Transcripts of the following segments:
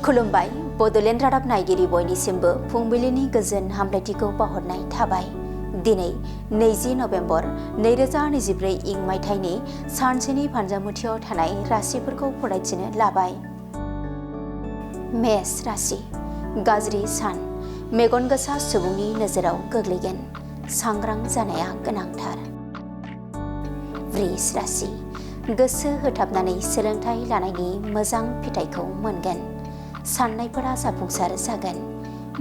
खुलुमबाय बड'लेण्ड रादाब नायगिरि बयनिसिमबो फुंबिलिनि गोजोन हामलायथिखौ बावहरनाय थाबाय। दिनै 20 नभेम्बर 2024 इं मायथाइनि सानसेनि फान्जामुथियाव थानाय राशिफोरखौ फरायथिनो लाबाय। मेष राशि गाज्रि सान मेगन गोसा सुबुंनि नोजोराव गोग्लैगोन। सांग्रां जानाया गोनांथार। वृष राशि गोसो होथाबनानै सोलोंथाइ लानायनि मोजां फिथाइखौ मोनगोन। साननायफोरा जाफुंसार जागोन।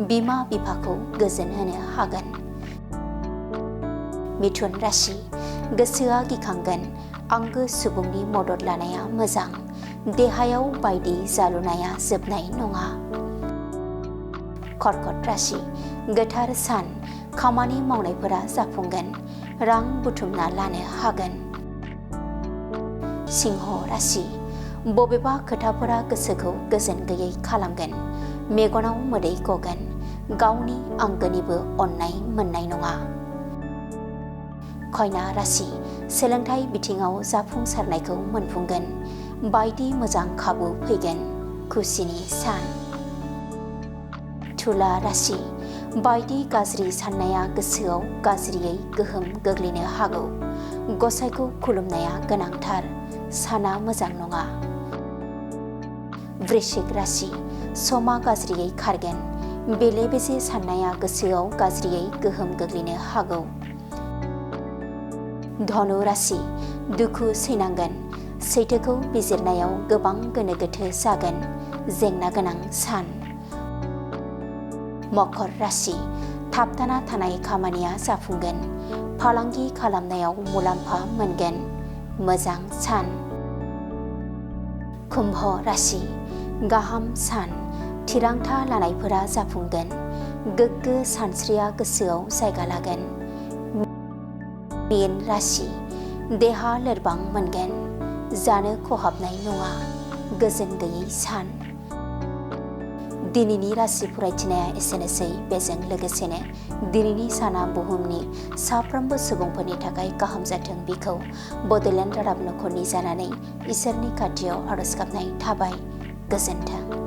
बिमा बिफाखौ गोजोन होनो हागोन। मिथुन राशि गोसोआ गिखांगोन। आंगो सुबुंनि मदद लानाया मोजां। देहायाव बायदि जालुनाया जोबनाय नङा। कर्कट राशि गोथार सान खामानि मावनायफोरा जाफुंगोन। रां बुथुमना लानो हागोन। सिंह राशि बबेबा खोथाफोरा गोसोखौ गोजोन गैयै खालामगोन। मेगनाव मोदै गगोन। गावनि आंगोनिबो अननाय मोननाय नङा। कन्या राशि सोलोंथाइ बिथिङाव जाफुंसारनायखौ मोनफुंगोन। बायदि मोजां खाबु फैगोन। खुसिनि सान। तुला राशि बायदि गाज्रि साननाया गोसोआव गाज्रियै गोहोम गोग्लैनो हागौ। गसाइखौ खुलुमनाया गोनांथार। साना मोजां नङा। वृश्चिक राशि समा गाज्रियै खारगोन। बेले बेजे साननाया गोसोआव गाज्रियै गोहोम गोग्लैनो हागौ। धनु राशि दुखु सैनांगोन। सैथोखौ बिजिरनायाव गोबां गोनो गोथो जागोन। जेंना गोनां सान। मकर राशि थाबथाना थानाय खामानिया जाफुंगोन। फालांगि खालामनायाव मुलाम्फा मोनगोन। मोजां सान। कुम्भ राशि गाहाम सान थिरांथा लानायफोरा जाफुंगोन। गोग्गो सानस्रिया गोसोआव जायगा लागोन। मीन राशि देहा लोरबां मोनगोन। जानो खहाबनाय नङा। गोजोन गैयै सान। दिनैनि राशि फरायथिनाया एसेनोसै। बेजों लोगोसेनो दिनैनि साना बुहुमनि साफ्रोमबो सुबुंफोरनि थाखाय गाहाम जाथों बेखौ बड'लेण्ड रादाब नखरनि जानानै इसोरनि खाथियाव आरज गाबनाय थाबाय। गोजोन्थों।